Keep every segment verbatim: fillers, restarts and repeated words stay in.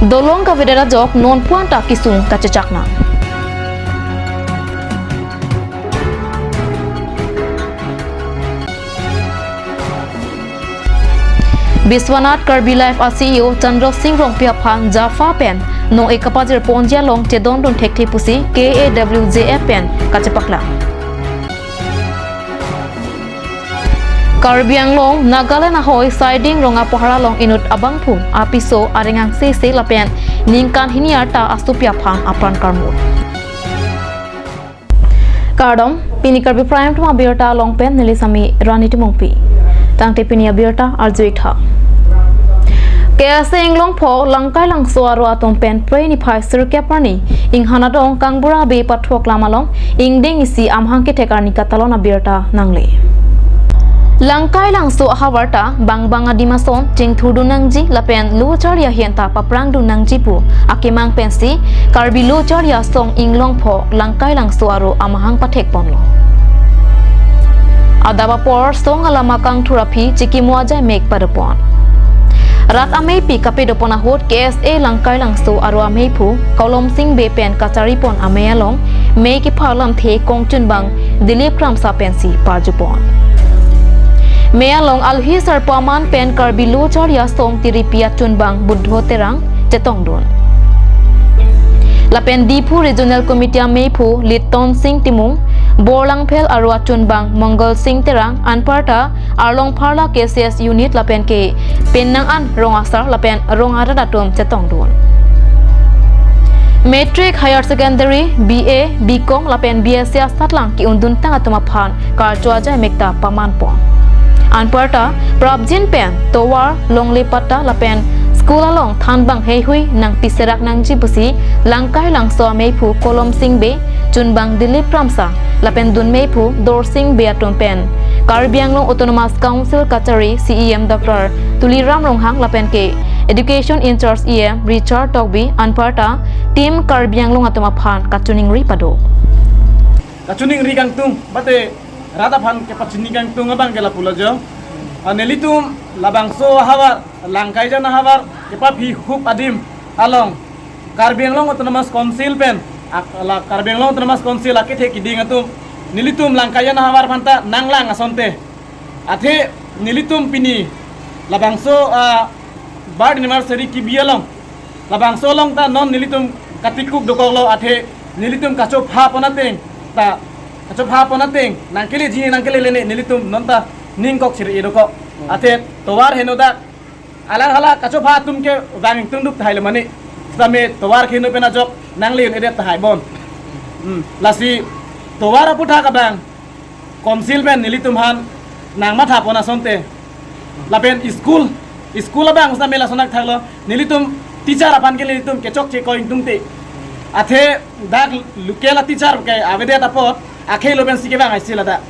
Dolong kavedet ajok non puan ta kesung kachechak nang. Biswanath Karbi Live a-C E O Chandra Singh Rongpi aphan JAFA pen nong-e kapajir ponji along chedondun thekthe pusi K A W J F pen kachepaklang. Karbi Anglong, Nagaland ahoi Saideng Rongapahar along inut abangphu apiso areng angse se lapen ningkan hini arta asopi aphan apran karmut. Kardom, pini Karbi Prime Time abirta along pen neli sami Rani Timungpi. Tangte pini abirta arju-ik tha. K S A Inglongpho Langkai Langso aro atum pen Phre niphai sirkep arni Inghan adong Kangbura Abe pathok lam along ingdeng isi amahang kethek arni katalon abirta nangle. Langkai Langso ahavar ta bang bang adim ason chingthurdun nangji lapen lo charli ahin ta paprangdun nangji pu akemang pensi Karbi lo charli asong Inglongpho Langkai Langso aro amahang pathek ponlo. Adap apor song alama kangthur aphi chikimo ajai mek padopon. Rat ameipi kapedopon ahut K S A Langkai Langso aro ameiphu Kolom Sing Bey pen kachari pon amei along mei kepha lamthe kongchunbang Dilip Kramsa pensi parjupon. Mei along alohi sarpo aman pen Karbi lo charli asong tiripi achunbang Buddho Terang chetongdun. Lapen Diphu Regional Committee ameiphu Liton Sing Timung, Borlangphel aro achunbang Mongol Sing Terang, anparta Arlong Pharla K C S unit lapen ke Penang an rong asar lapen rong arat atum chetongdun. Matric, Higher Secondary, B A, B Com lapen B S C asatlang ke-unduntang atum aphan karcho ajai mek ta pamanpon. Anparta prapjin pen tovar, longle patta lapen school along thanbang heihui nangpiserak nangji pusi Langkai Langso ameiphu Kolom Sing Bey, chunbang Dilip Kramsa lapen dunmeiphu Dorsing Bey atum pen Karbi Anglong Autonomous Council kachari C E M Doctor Tuliram Ronghang lapen ke Education in-charge E M Richard Tokbi anparta Team Karbi Anglong atum aphan kachiningri pado. Kachiningri kangtung, mate rat aphan kepachini kangtung abang ke lapulo jo. Ah, nelitum labangso ahavar, Langkaijan ahavar kepaphi hup adim along Karbi Anglong Autonomous Council pen, ak-, la Karbi Anglong Autonomous Council akethe kiding atum nelitum Langkaijan ahavar aphanta nanglang asonte. Athe nelitum pini labangso, ah, birth anniversary kebi along, labangso along ta non nelitum katikuk dokoklo, athe nelitum kachopha pon ateng ta, kachopha pon ateng nangkeleji nangkelele ne nelitum non ta ningkok chiri dokok. Athe tovar henodak alar hala kachopha atum ke vang tungduk tahai lo mane. Sitame tovar keheno pen ajok nangle-un-edet tahai bon. Hmm, lasi tovar aputhak abang Council pen nelitum aphan nangmatha pon asonte. Lapen school, school abang sitame lason-ak thaklo. Nelitum teacher aphan ke nelitum kechokche ko ingtungte. Athe dak local teacher ke avedet apot akhei lo pensi kevang aisi ladak.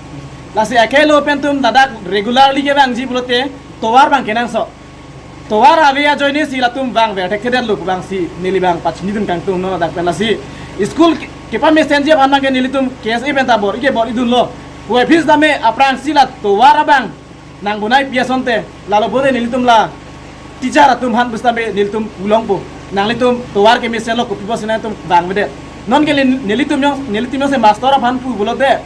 Lasi akhei lo pen atum ladak regularly kevangji pulote tovar abang kenangsot. Tovar ave ajoine si latum vangver thekthedetlo pu abangsi neli abang pachinidun kangtung non ladak pen. Lasi school ke-, kepamesenji aphan abang ke nelitum K S A pen ta bor-i ke bor-idunlo. Puvoiphit sitame aphrangsi la tovar abang nangbonai pi asonte, lalo pulote nelitum la teacher atum aphan pusitame nelitum pulongpo. Nanglitum tovar kemesenlo, kopi pusi nangtum vangvedet. Non ke neli-, nelitum jong, nelitum jongsi master aphan pu pulote,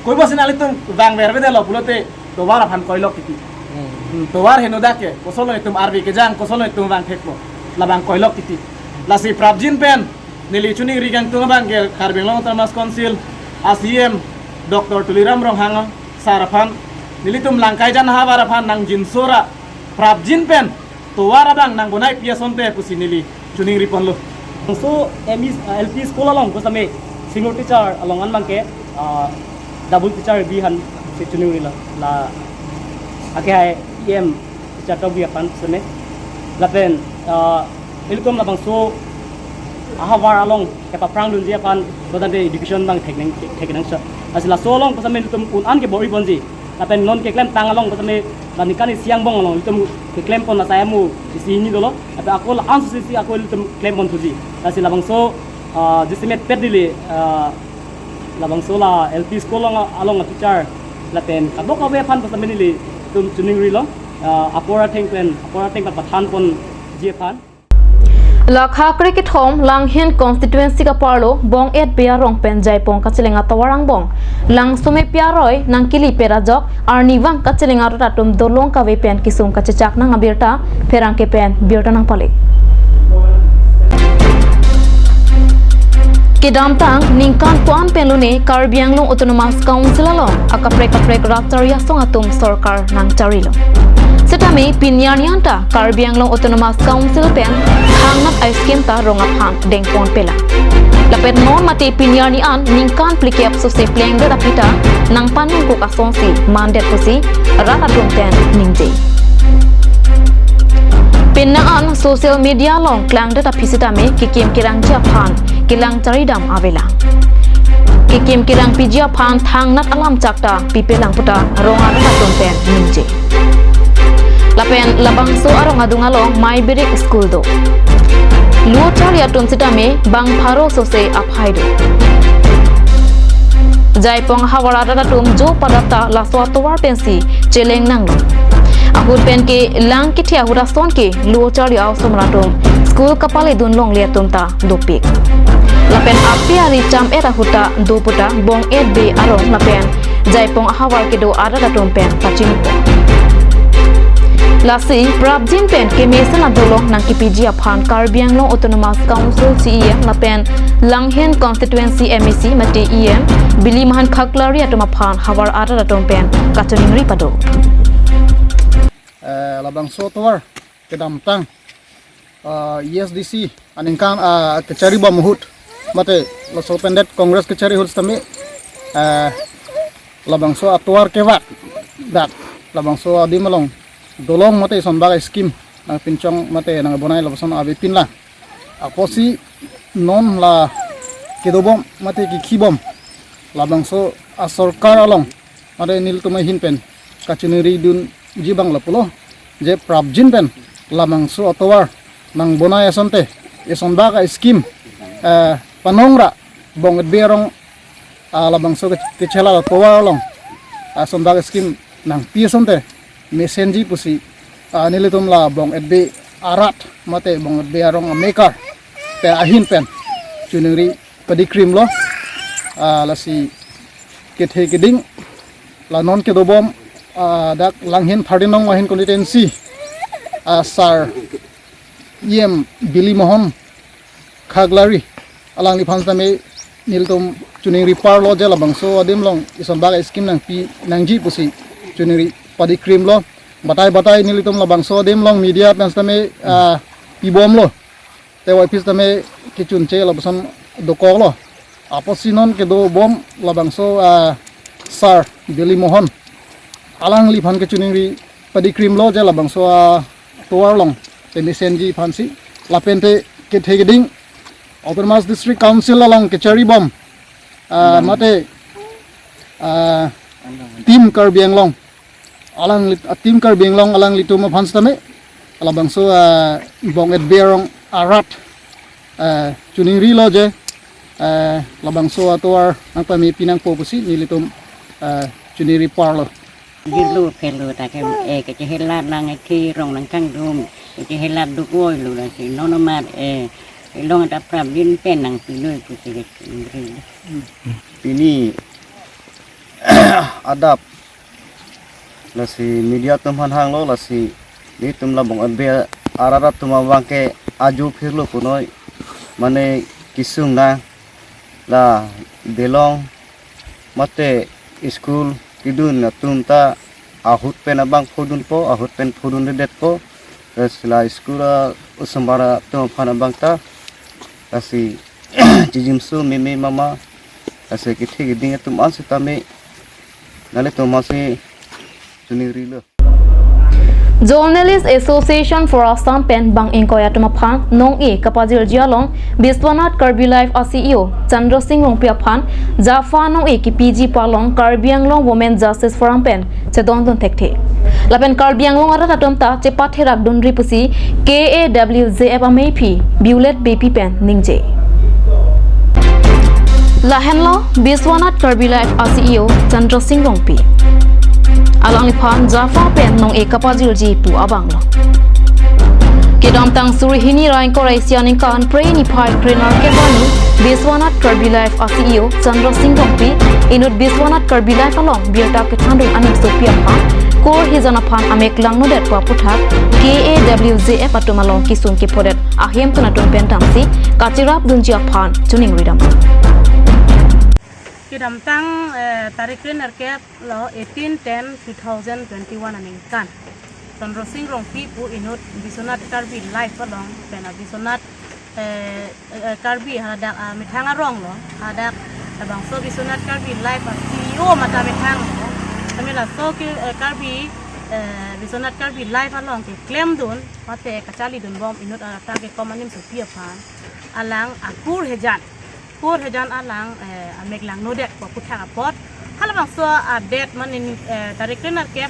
koi pusi nanglitum vangvervedetlo pulote tovar aphan koilok titi. Hmm. Hmm, tovar henodak ke, kosonlo itum arve kejang, kosonlo itum vangthekpo. Labang koilok titi. Lasi prapjin pen neli chiningri kangtung abang ke Karbi Anglong Autonomous Council a C E M Doctor Tuliram Ronghang sar aphan, nelitum Langkaijan ahavar aphan nangjinso ra prapjin pen tovar abang nangbonai pi asonte pusi neli chiningri ponlo. So M E, uh, L P school along pusitame senior teacher along an abang ke, uh, double teacher bi aphan si chiningrilo. La akhei E M teacher Tokbi aphan sene. Lapen, ah, ilitum labangso ahavar along kepaphrangdunji aphan, bonta te education abang theknang, theknang sa. Lasi laso along pusitame ilitum un-an ke bor-i ponji. Lapen non keklemtang along pusitame la ningkan isi angbong along ilitum keklem pon asai amu isi hini dolo. Lapen ako la-an susi si ako ilitum klem pon thuji. Lasi labangso, ah, jisimet pet dili, ah, labangso la L P school along, along a teacher lapen kadokave aphan pusitame nelitum chiningrilo, ah, apor atheng pen, apor atheng pen pathan ponji aphan. Lakha kre kethom Langhin constituency kaparlo Bong-et Bey arong pen Jaipong kacheleng atovar angbong Langsomepi aroi nangkeli pet ajok arnivang kacheleng arat atum dolong kave pen kesung kachechak nang abirta pherangke pen birta nangpale. Kedamtang ningkan ko-an pen lone Karbi Anglong Autonomous Council along akaprek kaprek rat chari asong atum sorkar nangcharilo. Setame pini arni anta Karbi Anglong Autonomous Council pen thangnat a-scheme ta rong aphan dengpon pelang. Lapen non mate pini arni an ningkan phlikep sose plengdet aphi ta nangpanungkok asonsi mandet pusi rat atum pen ningje. Penang an social media along klangdet aphi setame kekim kerangji aphan kelang charidam avelang. Kekim kerangpiji aphan thangnat alam chakta pipelang puta rong arat atum pen ningje. Lapen labangso arong adung along Maibirik school do. Lo charli atum setame bang pharo sose aphai do. Jaipong ahavar arat atum jo padap ta laso atovar pensi cheleng nanglo. Ahut pen kelang kethe ahut ason ke lo charli a-osomar atum school kapaledun longle atum ta dopik. Lapen ape ari cham-et ahut ta do puta Bong-et Bey arong lapen Jaipong ahavar kedo arat atum pen pachinipo. Lasi prapjin pen kemesen adolong nangkepiji aphan Karbi Anglong Autonomous Council C E M lapen Langhin constituency M A C mate E M Bili Mohan Khaklari atum aphan havar arat atum pen kachiningri pado. Eh, labangso atovar kedamtang, ah, E S D C aningkan, ah, kachari bom ahut mate laso pendet Congress kachari ahut setame, ah, labangso atovar kevak dak labangso adim along dolong mate isonbak scheme nangpinchong mate nangbonai lapuson ave pinlang. Apotsi non la kedobom mate kekhibom labangso asorkar along mate nelitum ahin pen kachiningridunji abang lapulo je prapjin pen labangso atovar nangbonai asonte isonbak a-scheme, eh, panongra Bong-et Bey arong, ah, labangso ke-, kechela atovar along, ah, isonbak scheme nangpi asonte mesenji pusi, ah, nelitum la Bong-et Bey arat mate Bong-et Bey arong amekar pen ahin pen chiningri padikrimlo, ah, lasi kethe keding la non kedobom, ah, dak Langhin thirteen nong Langhin constituency, ah, sir E M Bili Mohan Khaklari alangliphan setame nelitum chiningri parlo je labangso adim along isonbak scheme nangpi nangji pusi chiningri padikrimlo. Batai batai nelitum labangso adim along media pen setame, ah, pibomlo. Te Y P setame kechunche lapuson dokoklo. Apotsi non kedobom labangso, ah, sir Bili Mohan alangliphan kachiningri padikrimlo je labangso, ah, atovar along te mesenji aphansi lapen te kethe keding Autonomous District Council along kachari bom, ah, mate, ah, Team Karbi Anglong alangli-, ah, Team Karbi Anglong alanglitum aphan setame labangso, ah, Bong-et Bey arong arat, ah, chiningrilo je, ah, labangso atovar nangpamepi nangpo pusi nelitum, ah, chiningri parlo. Jirlo phelo ta ke, eh, kechehela nang ethi rong nangkangdum, kechehela dukvoilo lasi non amat, eh, ilong ta prapjin pen nangpilo pusi kechiningri. Pini adap lasi media atum aphan hanglo, lasi nelitum la Bong-et Bey arat atum abang ke ajo phirlo punoi, mane kesung nang la dolong mate school kedun atum ta ahut pen abang phodunpo, ahut pen phodundedetpo. Lasi la school a-osomar atum aphan abang ta lasi chijimso meme mama, lasi kethe keding atum an setame nanglitum aphansi chiningrilo. Journalist Association for Assam pen bang ingkoi atum aphan nong-e kapajirji along Biswanath Karbi Live a-C E O Chandra Singh Rongpi aphan JAFA nong-e kepiji pu along Karbi Anglong Women Justice Forum pen chedondun thekthe. Lapen Karbi Anglong arat atum ta chepatherak dunri pusi K A W J F ameiphi Violet Beypi pen ningje. Lahenlo Biswanath Karbi Live a-C E O Chandra Singh Rongpi. Alangliphan JAFA pen nong-e kapajirji pu abanglo. Kedamtang suri hini ra ingkoi ra isi aningkan Phre niphai kre-nerkep arni Biswanath Karbi Live a-C E O Chandra Singh Rongpi inut Biswanath Karbi Live along birta kethandun aning sopi aphan kur hijan aphan amek langnodet pu aputhak K A W J F atum along kesung kephodet ahemtun atum pen damsi kachirap dunji aphan choningri dam. Kedamtang, eh, tarik kre-nerkep lo eighteen ten two thousand twenty-one aningkan Chandra Singh Rongpi pu inut Biswanath Karbi Live along pen a Biswanath, eh, eh, Karbi hadak, ah, methang arong lo, hadak labangso Biswanath Karbi Live a-C E O mate methang lo. Kami laso ke, eh, Karbi, eh, Biswanath Karbi Live along keklemdun mate kacharlidun bom inut arta kekom aning sopi aphan alang akur hijan, kur hijan alang, eh, amek langnodet pu aputhak apot halabangso a-date mane, eh, tarik kre-nerkep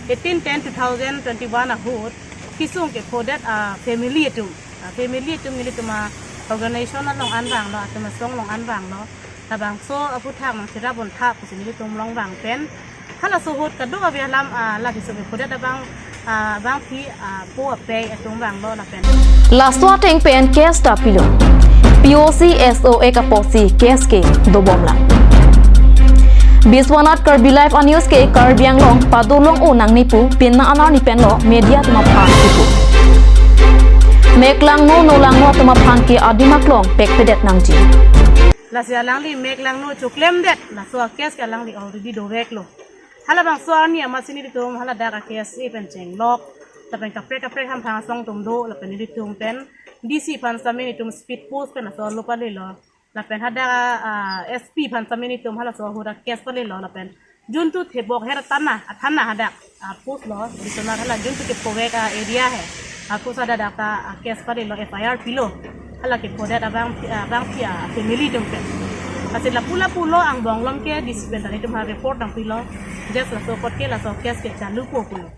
eighteen ten two thousand twenty-one ahut kesung kephodet a-family atum, a-family atum nelitum a-organization along anvang lo, atum asong along anvang lo, labangso aputhak nangchirap bontha pusi nelitum along vang pen halaso ahut kadokave alam, ah, la kesung kephodet abang, ah, abangpi, ah, po apei atum vanglo lapen. Laso ateng pen case ta pilo. P O C S O Act apotsi case kedo bomlang. Biswanath Karbi Live a-news ke Karbi Anglong padolong-o nangne pu pinna an arni pen lo media atum aphan kipu. Mek langno no langno atum aphan ke adim aklong pekpedet nangji. Lasi alangli mek langno choklemdet, laso a-case ke alangli already doveklo. Halabangso arni amatsi nelitum haladak a-case pen chenglok, lapen kaprek kaprek hamphang asong atum do, lapen nelitum pen D C aphan sitame nelitum speed post pen laso lo palelo, lapen hadak, ah, S P aphan sitame nelitum halaso ahut a-case palelo, lapen juntu thebok her thana, a thana hadak, ah, post lo, Biswanath hala juntu kephovek a-area he, ah, post hadak ta, ah, case palelo, F I R pilo. Hala kephodet abang, abangpi a-family atum pen. Lasi lapu lapu lo angbong along ke D C pen ta nelitum ha report nangpilo. Just laso apot ke laso case ke chalupo pulo.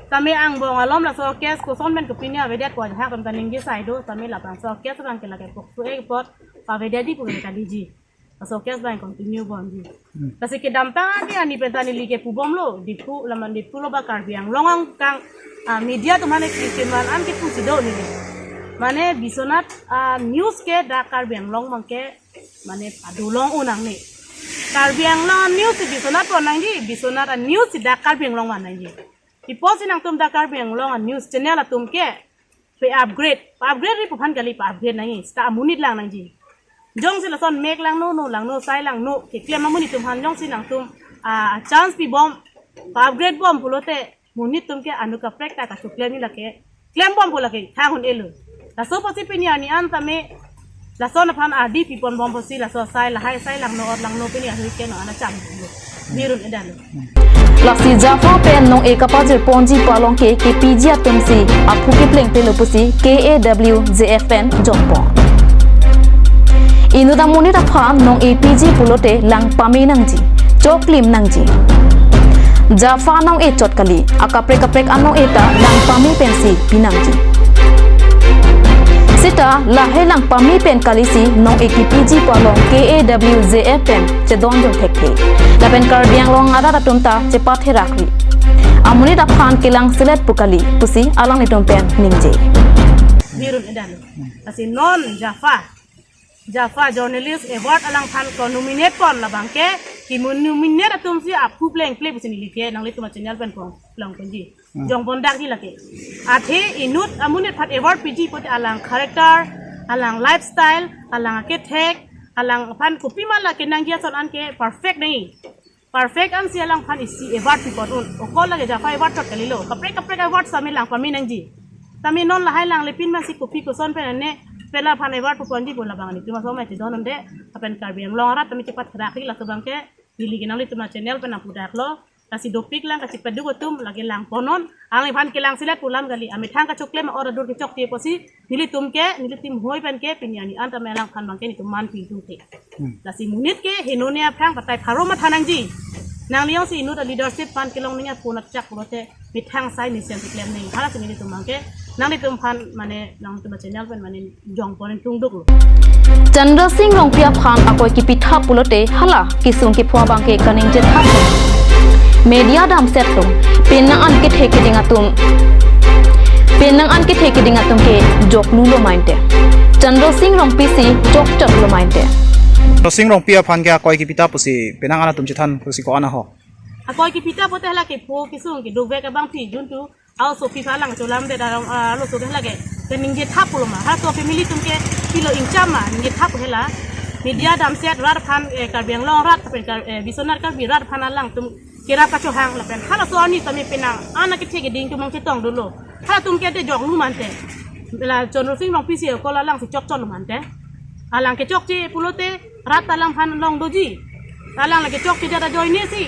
Tame angbong along laso case koson pen kopine avedet pu ajahak atum ta ningje sai do, tame labangso case abang ke lake POCSO Act apot pavedetji pu ke kaliji. Laso case abang continue bomji. Hmm. Lasi kedamtang arni arni pen ta neli kepubomlo, Diphu, laman Diphu lo ba Karbi Anglong angkang, ah, media atum mane kri keman an kepusi do neli. Mane Biswanath, ah, news ke dak Karbi Anglong abang ke mane padolong-o nangne. Karbi Anglong news si Biswanath pon nangji, Biswanath news si dak Karbi Anglong van nangji. Ipo si nangtum dak Karbi Anglong news channel atum ke pe-upgrade, pe-upgrade ri pu aphan kali, pe-upgrade nangji, seta amonit lang nangji. Jongsi lason mek langno, no langno, sai langno keklem amonit atum aphan jongsi nangtum, ah, chance pibom, pe-upgrade bom pulote monit atum ke anu kaprek ta kachoklem ni lake klembom pu lake thang un-elo. Laso apotsi pini arni an tame lason aphan ardi piponbom apotsi laso sai lahai sai langno or langno pini ahut ke non an acham. Birun edalo. Lasi JAFA pen nong-e kapajir ponji pu along ke kepiji atumsi aphu kepleng pelo pusi K A W J F pen jongpon. Inut amonit aphan nong-e piji pulote lang pame nangji, choklim nangji. JAFA nong-e chot kali, akaprek kaprek anong-e ta lang pame pensi pi nangji. Seta lahai lang pame pen kalisi nong-e kepiji pu along K A W J F pen chedondun thekthe. Lapen Karbi Anglong arat atum ta chepatherakri. Amonit aphan kelang selet pu kali pusi alanglitum pen ningje. Birun edalo. Lasi non JAFA, JAFA Journalist Award alangphan ko-nominate pon labang ke, kemo-nominate atumsi aphu plengple pusi neli ke nanglitum a-channel pen pon lang ponji. Hmm. Jongpon dakji lake. Athe inut amonit aphan award piji pulote alang character, alang lifestyle, alang akethek, alangphan kopima lake nangji ason an ke perfect nangji. Perfect ansi alangphan isi award pipon un. Okol lake JAFA award chot kalilo. Kaprek kaprek award sitame lang pame nangji. Tame non lahai lang lepin masi kopi koson pen ane pen laphan award piponji pu labang nelitum asomai chedon unde. Lapen Karbi Anglong arat tame chepatherakri, laso abang ke neli ke nanglitum a-channel pen nangpudaklo. Lasi dopik lang kachepaduk atum lake lang ponon. Alangliphan kelang selet pu alam kali. Amethang kachoklem or adur kechokche apotsi nelitum ke, nelitum hoi pen ke, pini arni an tame alangphan abang ke nelitum man pidun te. Hmm. Lasi monit ke heno ne aphrang patai pharo matha nangji. Nangli jongsi inut a-leadership aphan kelong ning apun atchak pulote methang sai mesen keklem ning. Halasi nelitum abang ke, nanglitum aphan mane, nangtum a-channel pen mane jongpon ingtungduklo. Chandra Singh Rongpi aphan akoi kepithap pulote hala kesung kepho abang ke kaningje thap. Media damset atum, pinna an kethe keding atum, Penang an kethe keding atum ke joklu lo mante. Chandra Sing Rongpi si chokchok lo mante. Chandra Sing Rongpi aphan ke akoi kepitha pusi penang an atum chethan pusi ko-an ahok. Akoi kepitha pote hala kepho kesung kedovek abangpi juntu. Halaso aphi aphan lang cholam de dalam, ah, halaso de lake. Te ningje thap pulo ma. Halaso family atum ke pilo ingcham ma ningje thap pu hala. Media damset rat aphan, eh, Karbi Anglong rat pen Kar-, eh, Biswanath Karbi rat aphan alangtum kerap kachohang lapen halaso arni tame penang an akethe keding atum nangchetong dolo. Halatum ke te joklu mante. La Chandra Sing Rongpi si ko alang si chokchok lo mante. Alang kechokche pulote rat alang aphan long doji. Alang lake chokche jada joine si.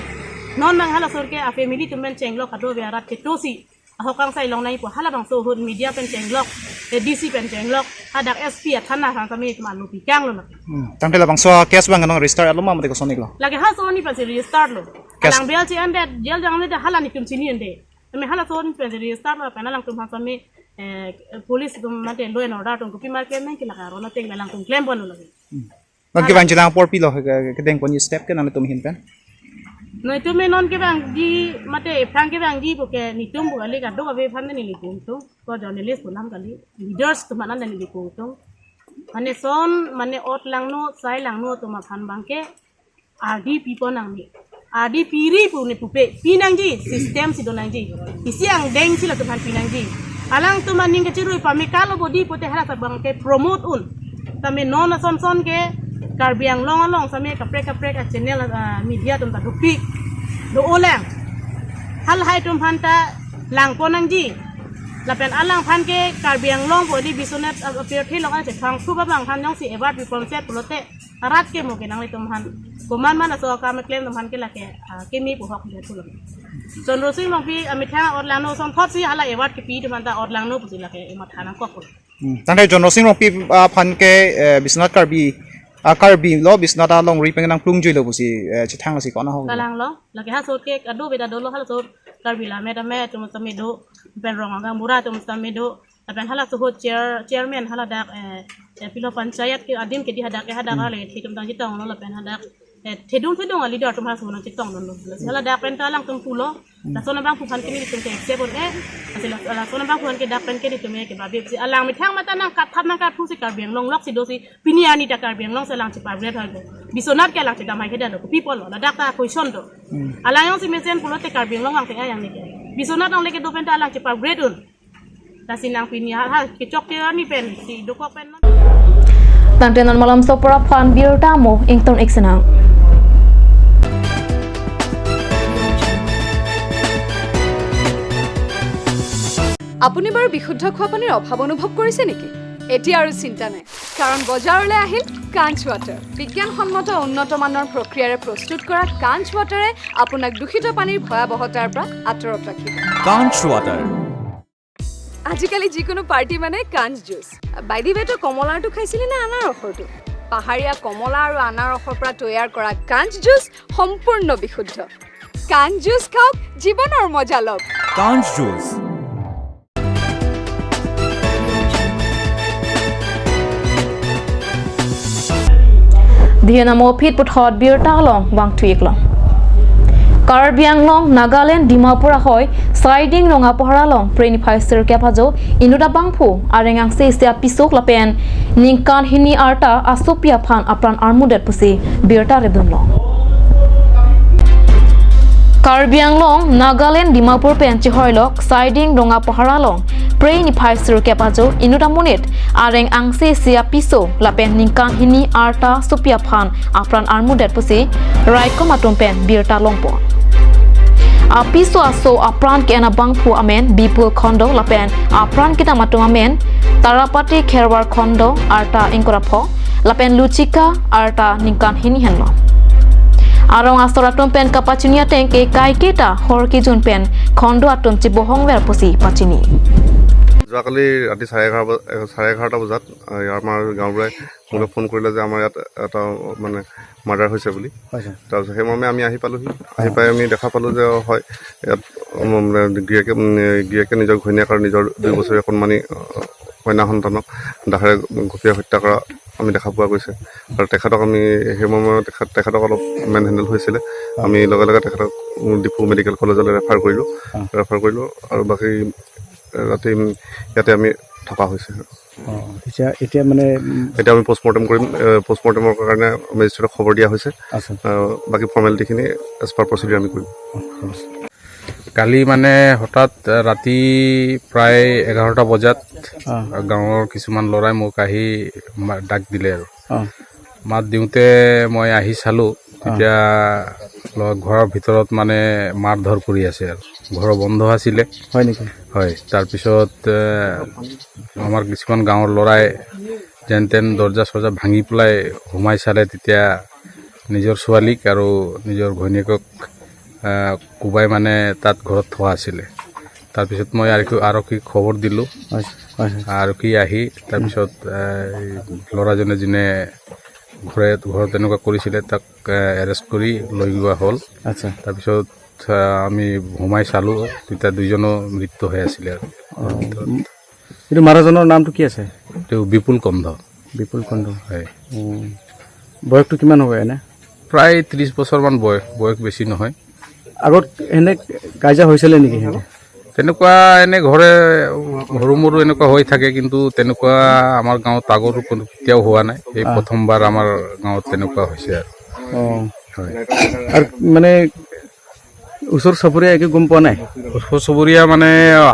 Non mang halaso ke a family atum pen chenglok kadove arat keto si. Ahok kangsai long nangji pu halabangso ahut media pen chenglok, A D C pen chenglok, hadak S P athana aphan tame atum alo pikang lo lake. Hmm. Tangte labangso case abang nang register lo ma mate koson-iklo? Lake halaso arni pensi register lo. Case. Alang bail che-en det, jail jang le det hala nelitum chini-en det. Tame halaso arni pensi register lo pen alangtum aphan tame, eh, police atum mate law and order atum kopi mar klem nangji lake aron ateng alangtum klem pon lo lake. Hmm. Non kevang chelang apor pilo ke, ke, kedeng pon step ke nangtum ahin pen? Nelitum me non kevangji mate aphrang kevangji pu ke nelitum pu kali kadokave aphan neli pu tum. Ko journalist pu alam kali. Leaders atum aphan neli pu tum. Mane son, mane ot langno, sai langno atum aphan abang ke ardi pi pon nangne. Ardi piri pu ne pupe, pi nangji, system si do nangji. Isi angdeng si latum aphan pi nangji. Alangtum aning kechirui pame kalo bodi pote hala abang ke promote un. Tame non ason son ke Karbi Anglong along tame kaprek kaprek a channel, ah, media atum ta dopik. Do-olang. Halahai atum aphan ta lang pon nangji. Lapen alang aphan ke Karbi Anglong bodi Biswanath, ah, apirthe along an chethang suba abang aphan jongsi award pi ponset pulote arat ke mo ke nanglitum aphan. Koman man aso akam keklem atum aphan ke lake, ah, keme pu ahok dia pulo. Chandra Sing Rongpi amethang ot langno ason thot si hala award kepi atum aphan ta ot langno pusi lake ematha nangkok pulo. Hmm. Tangte Chandra Sing Rongpi, ah, aphan ke, eh, Biswanath Karbi, ah, Karbi lo Biswanath alongri pen nangplung juilo pusi, eh, chethang si ko-an ahok? Kalang lo, lake halaso ke kadove ta dolo halaso Karbi Lammet Amen atum tame do, pen Rong Agang Bura atum tame do, lapen halaso ahut chair, chairman haladak, eh, eh, pilo panchayat ke adim kedi hadak ke hadak, hmm, ale atum tang chetong lo lapen hadak, eh, thedung thedung a leader atum halaso nangchetong lo. Lasi haladak pen ta alangtum pulo. Hmm. Lason abang pu aphan ke nelitum ke accept un-e. Lasi la, lason abang pu aphan ke dak pen ke nelitum ke babe si alang methang mate nangkatthap nangkatphu si Karbi Anglong lok si do si pini arni ta Karbi Anglong si alang chepa-upgrade hal do. Biswanath ke alang chedam hai kedam lo. Kopi pulo ladak ta question do. Hmm. Alang jongsi mesen pulote Karbi Anglong angteng ayang ne ke. Biswanath along le kedo pen ta alang chepa-upgrade un. Lasi nang pini hal hal kechok ke arni pen si dokok pen non. Tangte non malom sopor aphan birta mo ington iksenang. আপুনি বাৰু বিশুদ্ধ খোৱা পানীৰ অভাৱ অনুভৱ কৰিছে নেকি? এতিয়া আৰু চিন্তা নাই, কাৰণ বজাৰলৈ আহিল কাঞ্চ ৱাটাৰ। বিজ্ঞানসন্মত উন্নত মানৰ প্ৰক্ৰিয়াৰে প্ৰস্তুত কৰা কাঞ্চ ৱাটাৰে আপোনাক দূষিত পানীৰ ভয়াৱহতাৰ পৰা আঁতৰত ৰাখিব। কাঞ্চ ৱাটাৰ। আজিকালি যিকোনো পাৰ্টি মানে কাঞ্চ জুচ। বাইদেৱে তো কমলাৰটো খাইছিলি নে আনাৰসৰটো? পাহাৰীয়া কমলা আৰু আনাৰসৰ পৰা তৈয়াৰ কৰা কাঞ্চ জুচ সম্পূৰ্ণ বিশুদ্ধ। কাঞ্চ জুচ খাওক, জীৱনৰ মজা লওক। কাঞ্চ juice. Dihen amo phit puthot birta along vangthu-iklo. Karbi Anglong, Nagaland, Dimapur ahoi Saiding Rongapahar along Phre niphai sirkep ajo inut abangphu areng angse isi apiso lapen ningkan hini arta asopi aphan apran armudet pusi birta ridunlo. Karbi Anglong, Nagaland, Dimapur pen chehoilok Saiding Rongapahar along Phre niphai sirkep ajo inut amonit areng angse isi apiso lapen ningkan hini arta asopi aphan apran armudet pusi raikom atum pen birta longpo. Apiso aso apran ke-en abangphu amen Bipul Khondo lapen apran kedam atum amen Tarapati Kherwar Khondo arta ingkoi ra pho lapen Luchika arta ningkan hini henlo. Arong asor atum pen kapachini ateng ke kaiketa hor kejun pen Khondo atum chebohong ver pusi pachini. যোৱাকালি ৰাতি চাৰে এঘাৰ বজা-, চাৰে এঘাৰটা বজাত, আহ, ইয়াৰ আমাৰ গাঁওবুঢ়াই মোলৈ ফোন কৰিলে যে আমাৰ ইয়াত এটা, মানে, মাৰ্ডাৰ হৈছে বুলি। হয়, ছাৰ। তাৰপিছত সেই মৰ্মে আমি আহি পালোহি। আহি পাই আমি দেখা পালো যে হয়, ইয়াত, উম, মানে, গিৰিয়েকে, উম, গিৰিয়েকে নিজৰ ঘৈণীয়েক আৰু নিজৰ দুই বছৰীয়া কণমানি, আহ, কন্যা সন্তানক দাহেৰে ঘপিয়াই হত্যা কৰা আমি দেখা পোৱা গৈছে। আৰু তেখেতক আমি সেই মৰ্মে তেখেত, তেখেতক অলপ মেন হেণ্ডেল হৈছিলে। আমি লগে লগে তেখেতক, উম, ডিফু মেডিকেল কলেজলৈ ৰেফাৰ কৰিলোঁ। ৰেফাৰ কৰিলোঁ আৰু বাকী ৰাতি ইয়াতে আমি থকা হৈছে। অ, এতিয়া, এতিয়া মানে, উম, এতিয়া আমি পষ্টমৰ্টেম কৰিম। এ, পষ্টমৰ্টেমৰ কাৰণে মেজিষ্ট্ৰেটক খবৰ দিয়া হৈছে। আচ্ছা। আহ, বাকী ফৰ্মেলিটিখিনি এজ পাৰ প্ৰচিডিউৰ আমি কৰিম। অ, হ'ব। কালি মানে হঠাৎ ৰাতি প্ৰায় এঘাৰটা বজাত অ। গাঁৱৰ কিছুমান ল'ৰাই মোক আহি মা-, ডাক দিলে আৰু। অ। মাত দিওঁতে মই আহি চালো, অ। তেতিয়া ল-, ঘৰৰ ভিতৰত মানে মাৰধৰ কৰি আছে আৰু। ঘৰ বন্ধ আছিলে। হয় নেকি? হয়, তাৰপিছত, এ, আমাৰ কিছুমান গাঁৱৰ ল'ৰাই যেন তেন দৰ্জা চৰ্জা ভাঙি পেলাই সোমাই চালে, তেতিয়া নিজৰ ছোৱালীক আৰু নিজৰ ঘৈণীয়েকক, এ, কোবাই মানে তাত ঘৰত থোৱা আছিলে। তাৰপিছত মই আৰক্ষী, আৰক্ষীক খবৰ দিলো। হয়, হয়, হয়। আৰক্ষী আহি তাৰপিছত, এ, এই ল'ৰাজনে যোনে ঘৰে, ঘৰত তেনেকুৱা কৰিছিলে, তাক, এ, এৰেষ্ট কৰি লৈ যোৱা হ'ল। আচ্ছা। তাৰপিছত, এ, আমি সোমাই চালো, তেতিয়া দুইজনৰ মৃত্যু হৈ আছিলে আৰু। অ, উম, এইটো মাৰাজনৰ নামটো কি আছে? এইটো বিপুল কন্ধ। বিপুল কন্ধ। হয়। উম। বয়সটো কিমান হ'ব এনে? প্ৰায় ত্ৰিশ বছৰমান বয়স, বয়স বেছি নহয়। আগত এনে কাজিয়া হৈছিলে নেকি সিহঁতে? তেনেকুৱা এনে ঘৰে সৰু মৰু এনেকুৱা হৈ থাকে, কিন্তু তেনেকুৱা আমাৰ গাঁৱত আগতো কোনো কেতিয়াও হোৱা নাই। এই অ। প্ৰথমবাৰ আমাৰ গাঁৱত তেনেকুৱা হৈছে আৰু। অ। হয়। আৰু মানে ওচৰ চুবুৰীয়া একো গম পোৱা নাই? ওচৰ চুবুৰীয়া মানে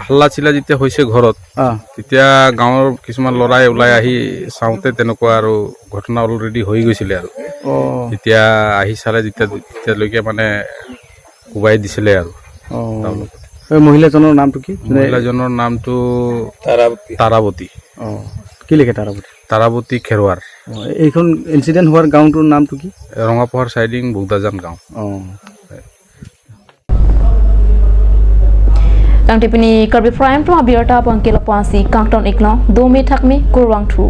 হাল্লা চিল্লা যেতিয়া হৈছে ঘৰত, অ। তেতিয়া গাঁৱৰ কিছুমান ল'ৰাই ওলাই আহি চাওঁতে তেনেকুৱা আৰু ঘটনা অলৰেডি হৈ গৈছিলে আৰু। অ। তেতিয়া আহি চালে যেতিয়া, তেতিয়ালৈকে মানে কোবাই দিছিলে আৰু। অ। তেওঁলোকে। এই মহিলাজনৰ নামটো কি? যোনে মহিলাজনৰ নামটো তাৰাৱতী। তাৰাৱতী। অ। কি লিখে তাৰাৱতী? তাৰাৱতী খেৰৱাৰ। অ, এইখন ইনচিডেণ্ট হোৱাৰ গাঁওটোৰ নামটো কি? ৰঙাপোহাৰ চাইডিং বুগদাজান গাঁও। অ। Tangte pini Karbi Prime Time abirta abangke lapu-ansi kangton iklo, dome thakme, kurvangthu.